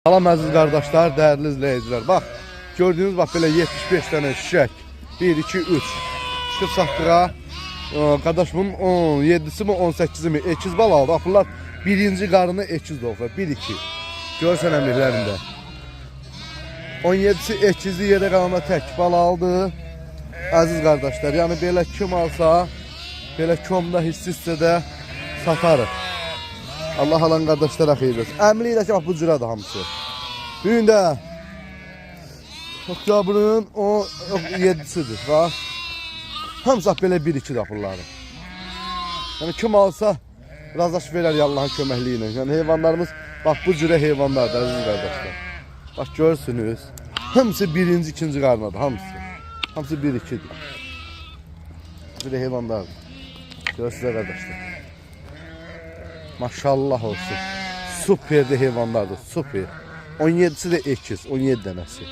Salam əziz qardaşlar, dəyərli izləyicilər. Bax, gördüyünüz bax belə 75 dənə şişək. 1 2 3 çıxıb satdığa. Qardaş bunun 17-si mi 18-i mi 8 bal aldı. Bax bunlar birinci qarını 8 doğublar. 1 2. Görsən əmirlərində. 17-si 8-i yerə qalanda tək bal aldı. Əziz qardaşlar, yəni belə kim alsa, belə komda hissi də satarıq. Allah alan qardaşlara xeyir versin. Əmlik də ki, bax bu cürədir hamısı. Bu gün də oktyabrın o 7-sidir. Bax. Hamısı bax belə 1-2 də bunları. Yəni kim alsa razılaş verər Allahın köməkliyi ilə. Yəni heyvanlarımız bax bu cürə heyvanlardır əziz qardaşlar. Bax görürsünüz. Hamısı birinci, ikinci qarnadır hamısı. Hamısı 1-2-dir. Belə heyvanlardır. Görürsünüz qardaşlar. Maşallah olsun. Superdir heyvanlardır, super. 17-si də ekiz, 17 dənəsi.